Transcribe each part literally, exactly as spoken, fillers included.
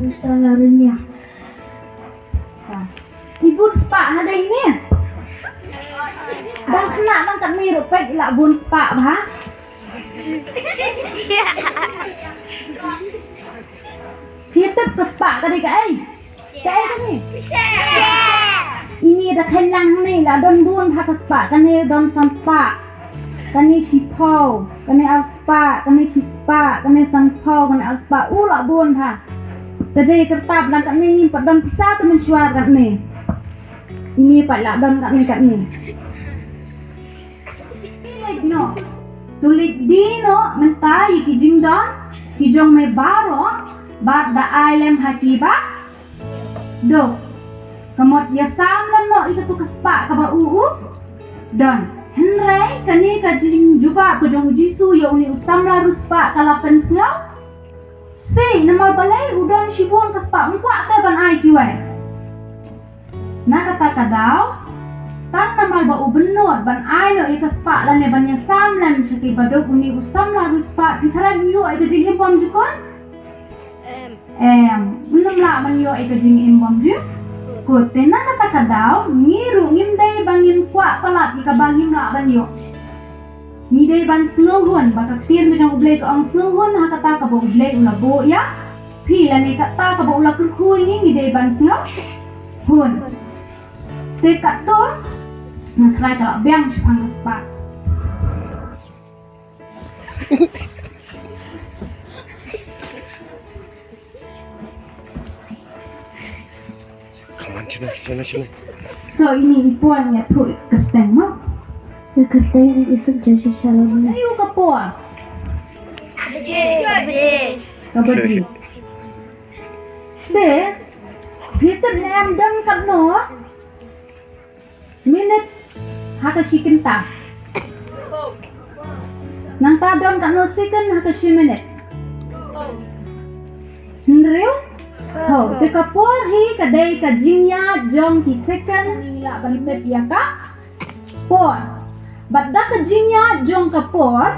Salah ruh nia. Ha. I bun spah ha dei ne. Dang khynnah nang katne ruh peit i la bun spah bha. Phi tip ka spah ka dei kaei? Kaei kane? Ine da kheiñ lang hangne la don bun ha ka spah, kane don san spah. Kane shiphew, kane ar spah, kane shi spah, kane sanphew, kane ar spah. U la bun ha. Te dei kyrtap lang katne ngim pat don pisa te mynshuwa katne. Ine pat la don katne katne. Leit noh. To leit die noh mynta ïa ki jingdon ki jong me baroh bad da ai lem ha ki ba duk. Ka mut ïa sam lem noh ïa katu ka spah kaba u u don. Hynrei kane ka jingjubab ka jong u Jisu ïa une u samla riewspah ka la pynsngew. Shi namar balei u don shibun ka spah, um kwah te ban ai kiwei. Na kata ka daw, tang namar ba u bynnud ban ai noh ïa ka spah lane ban ïasam lem sha ki baduk, une u samla riewspah, phi tharai un ïoh ïa ka jingim bymjukut? Em, un ym lah ban ïoh ïa ka jingim bymjukut. Te na kata ka daw ngi ruh ngim dei ba ngin kwah palat ïa kaba ngim lah ban ïoh. Ngi dei ban sngewhun ba ka ktien ka jong U Blei ka ong sngewhun ha kata kaba U Blei u la buh ïa phi, lane kata kaba u la kyrkhu ïa ngi, ngi dei ban sngewhun. Te katto nga trai ka la biang shaphang ka spah. Come on, shana, shana, shana. To ine i por ïathuh ïa ka kyrteng mo. Ïa ka kyrteng i suk ja shisha la mo. Ayu ka por. Ka baje. Te phi tip ne em don katno minit ha ka shi kynta? Nangta don katno second ha ka shi minit? Hynriew. Ho, te ka por hi ka dei ka jingïaid jong ki second, ngi lah ban tip ïa ka por. Bad da ka jingïaid jong ka por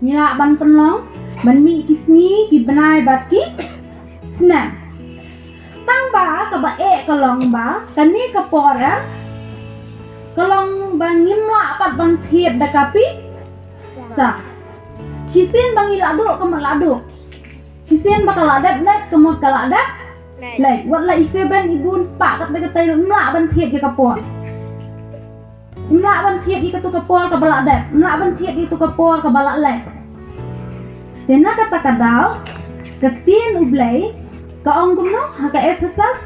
ngi lah ban pynlong ban mih ki sngi, ki bnai bad ki snem. Tang ba kaba eh ka long ba kane ka por eh ka long ba ngim lah pat ban thied da ka pisa. Shisien ba ngi la duh ka mut la duh. Shisien ba ka la dep leit ka mut ka la dep leit. Wat la i seven i bun spah kat da katai ruh, ym lah ban thied ïa ka por. Ym lah ban thied ïa katu ka por kaba la dep, ym lah ban thied ïa katu ka por kaba la leit. Te na kata ka daw ka ktien U Blei ka ong kumno ha ka Ephesus?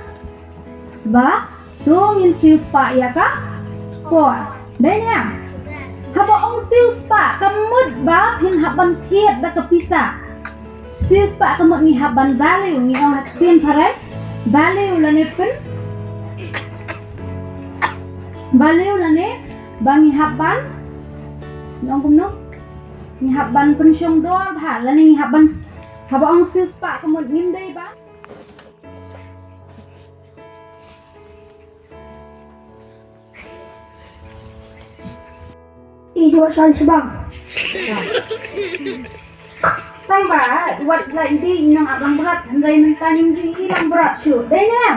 Ba to ngin siewspah ïa ka por. Dei ne em? Haba ong siewspah ka mut ba phin hap ban thied da ka pisa. Siewspah ka mut ngi hap ban value, ngi ong ha ka ktien phareng value lane pyn value lane ba ngi hap ban, ngi ong kumno? Ngi hap ban pynshong dor bha lane ngi hap ban, haba ong siewspah ka mut ngim dei ban I dua san sebang. Tang ba wat la i dei i nong ap langbrot, hynrei mynta ngim ju i langbrot shuh. Dei ne?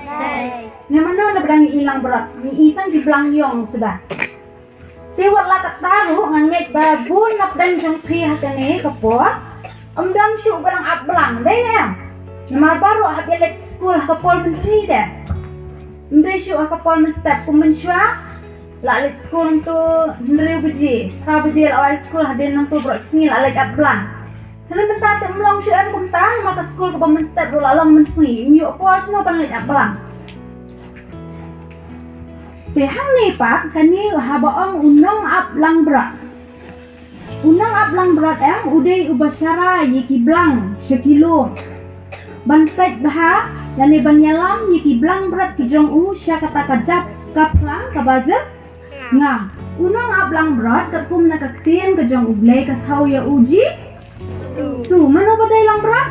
Dei. Nga mano na ba dang i langbrot, ngi i tang ki blang ïong suda. Te wat la katta ruh nga ngeit ba bun na pdeng jong phi ha kane ka por ym don shuh ba dang ap blang, dei ne em? Namar baroh hap ïa leit skul ha ka por mynsngi de. Ym dei shuh ha ka por mynstep kum mynshuwa. La leit skul hangto hynriew baje, phra baje la wai skul, hadien hangto baroh sngi la leit ap blang. Hynrei mynta te ym long shuh em kumta, namar ka skul kaba mynstep ruh la long mynsngi, ym ïoh por shano ban leit ap blang. Te hangne pat kane haba ong u nong ap langbrot. U nong ap langbrot em u dei uba shara ïa ki blang sha ki lum ban peit bha lane ban ïalam ïa ki blang brot ki jong u sha kata ka jap ka phlang kaba jyrngam. U nong ap langbrot katkum na ka ktien ka jong U Blei ka thaw ïa u Jisu. Mano ba dei langbrot?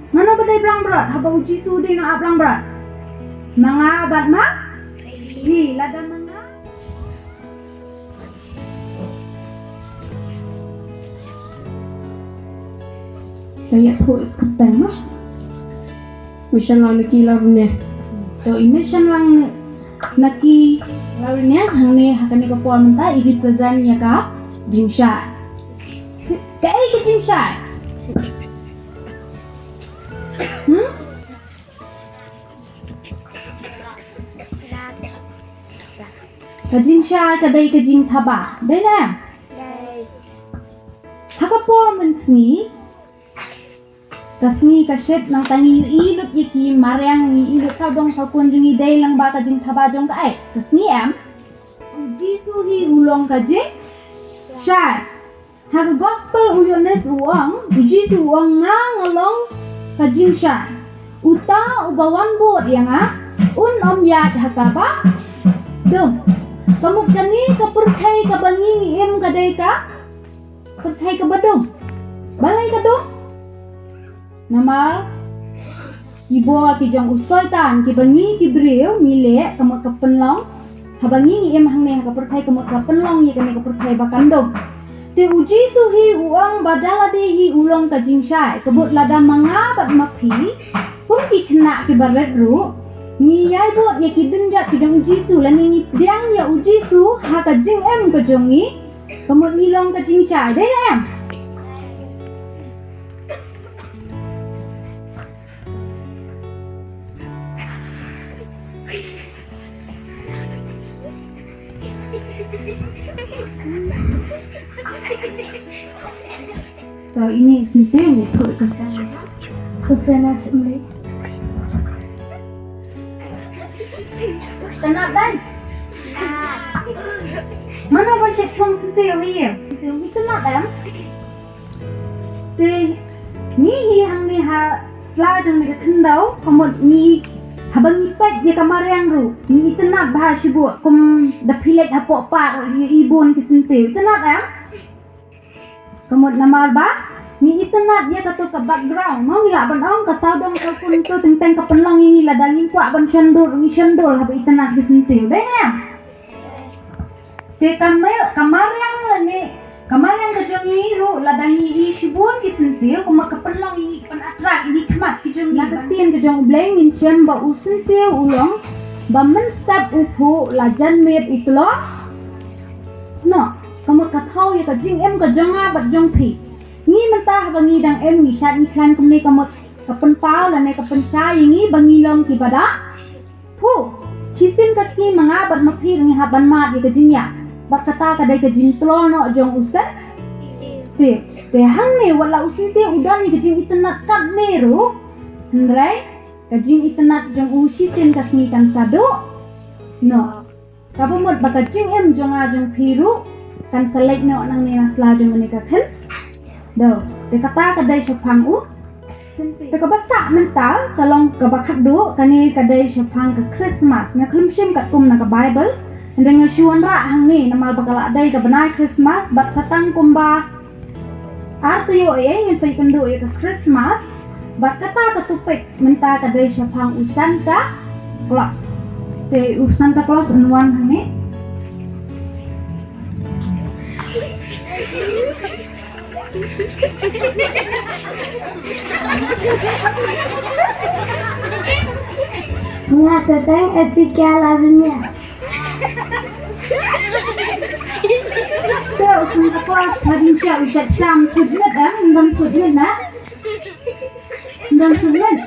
Mano ba dei langbrot haba u Jisu u dei nong ap langbrot? Ma nga bad ma phi, lada ma nga. Ka ïathuh ïa ka kyrteng ma. Mission lang na ki la rne. To i mission lang na ki la rne hangne ha kane ka por mynta i represent ïa ka jingshai. Kaei ka jingshai? Hmm? Ka jingshai ka dei ka jingthaba. Dei ne? Ha ka por mynsngi, ka sngi ka shet nangta ngi ïohi lut ïa ki mariang, ngi ïohi lut sawdong sawkun jong ngi, dei lang ba ka jingthaba jong kaei? Ka sngi em? U Jisu hi u long ka jingshai. Ha ka gospel u Ïoannis u ong, u Jisu u ong, nga nga long ka jingshai. Uta uba wan bud ïa nga, un ym ïaid ha kaba dum. Ka mut kane ka pyrthei kaba ngi ngi im ka dei ka pyrthei kaba dum. Balei ka dum? Namar ki bor ki jong u Soitan kiba ngi ki briew ngi leh ka mut ka pynlong. Haba ngi ngi im hangne ha ka pyrthei ka mut ka pynlong ïa kane ka pyrthei ba kan dum. Te u Jisu hi u ong ba da lade hi u long ka jingshai, ka mut lada ma nga bad ma phi kum ki khynnah kiba rit ruh ngi ïai bud ïa ki dynjat ki jong u Jisu lane ngi pdiang ïa u Jisu ha ka jingim ka jong ngi, ka mut ngi long ka jingshai, dei ne em? To ine i syntiew ngi thoh ïa ka. Sofena Symli. Itynnad dei? Mano ba shet phong syntiew hi? Itynnad em? Te ngi hi hangne ha sla jong ne ka khyndew, ka mut ngi, haba ngi peit ïa ka mariang ruh ngi itynnad bha shibun, kum da phi leit hapoh park ruh ngi ïohi bun ki syntiew. Itynnad em? Ka mut namar ba ngi itynnad ïa kato ka background, mo, ngi lah ban ong ka sawdong sawkun to teng teng ka pynlong ïa ngi, lada ngim kwah ban shon dur ngi shon dur haba itynnad ki syntiew. Dei ne? Te ka mar-, ka mariang lane ka mariang ka jong ngi ruh lada ngi ïohi shibun ki syntiew, ka mut ka pynlong ïa ngi, ka pyn-attract ïa ki khmat ki jong ngi. Na ka ktien ka jong U Blei ngin shem ba u syntiew u long ba mynstep u phuh la jan miet u tlot noh. Ka mut ka thaw ïa ka jingim ka jong nga bad jong phi. Ngi mynta haba ngi dang im ngi shait ngi khlaiñ kumne, ka mut ka pynpaw lane ka pynshai ïa ngi ba ngi long kiba da phuh. Shisien ka sngi ma nga bad ma phi ngi hap ban mad ïa ka jingïap. Bad kata ka dei ka jingtlot noh jong u syntiew. Te hangne wat la u syntiew u don ïa ka jingitynnad katne ruh, hynrei ka jingitynnad jong u shisien ka sngi kan sa duh noh. Kaba mut ba ka jingim jong nga jong phi ruh kan sa leit noh nangne na sla jong kane ka khyndew. Te kata ka dei shaphang u syntiew. Te kaba sah mynta ka long kaba khatduh, kane ka dei shaphang ka Christmas. Nga khlem shim katkum na ka Bible, hynrei nga shu wanrah hangne namar ba ka la dei ka bnai Christmas bad sa tang kumba ar taïew eiei ngin sa ïakynduh ïa ka Christmas. Bad kata ka topic mynta ka dei shaphang u Santa Claus. Te u Santa Claus un wan hangne. Nga ka dang Ezekiel Arnya. Te u Santa Claus hadien sha u shet sam sut miet, em, ym don sut miet na. Ym don sut miet.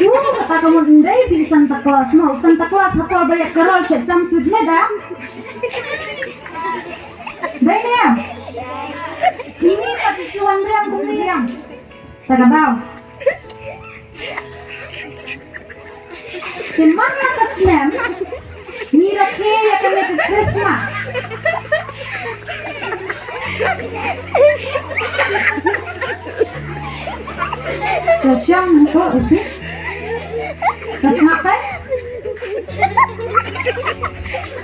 Yu, kata ka mut ym dei phi Santa Claus mo. U Santa Claus ha por ba ïaid carol shet sam sut miet, em. Dei ne em? Ini ka tu suan riam kumne riam. Ta ka daw. Te man la ka snem ngi rakhe ïa kane ka Christmas. Ka shong ko upi. Ka sngap kai.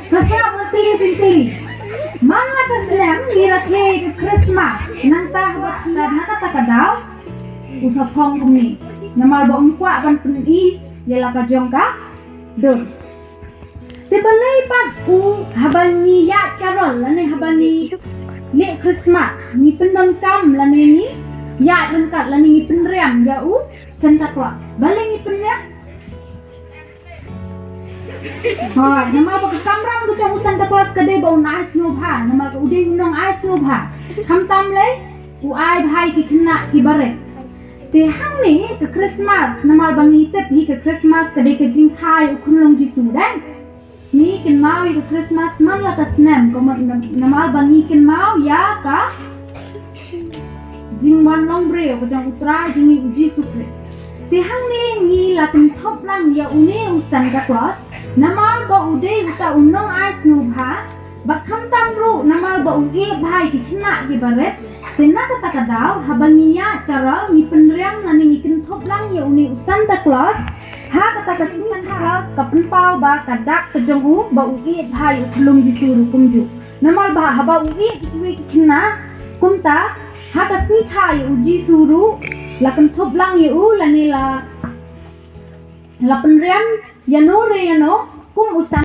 Ka sngap, nga kylli jingkylli. Man la ka snem ngi rakhe ïa ka Christmas. Nangta haba na kata ka daw u sa phong kumne namar ba um kwah ban pyni ïa la ka jong ka dur. Te balei pat u haba ngi ïaid carol lane haba ngi leh Christmas ngi pyndonkam lane ngi ïaid ryngkat lane ngi pynriam ïa u Santa Claus. Balei ngi pynriam? Ha, namar ba ka kamram ka jong u Santa Claus ka dei ba un ai sngewbha, namar ka u dei u nong ai sngewbha. Khamtam lei, u ai bha ïa ki khynnah ki barit. Te hangne ka Christmas, namar ba ngi tip hi ka Christmas ka dei ka jingkha ïa u khunlung Jisu, dei? Ngi kynmaw ïa ka Christmas man la ka snem, ka mut nam-, namar ba ngi kynmaw ïa ka jingwan long briew ka jong u Trai jong ngi u Jisu Khrist. Te hangne ngi la kynthup lang ïa une u Santa Claus, namar ba u dei uta u nong ai sngewbha, bad khamtam ruh namar ba u ïeit bha ïa ki khynnah ki barit. Te na kata ka daw, haba ngi ïaid carol, ngi pynriam lane ngi kynthup lang ïa une u Santa Claus, ha kata ka sngi Santa Claus ka pynpaw ba ka dak ka jong u ba u ïeit bha ïa u khunlung Jisu ruh kumjuh. Namar ba haba u ïeit ïa kiwei ki khynnah, kumta ha ka sngi kha ïa u Jisu ruh, la kynthup lang ïa u lane la, la pynriam ïano re ïano kum u San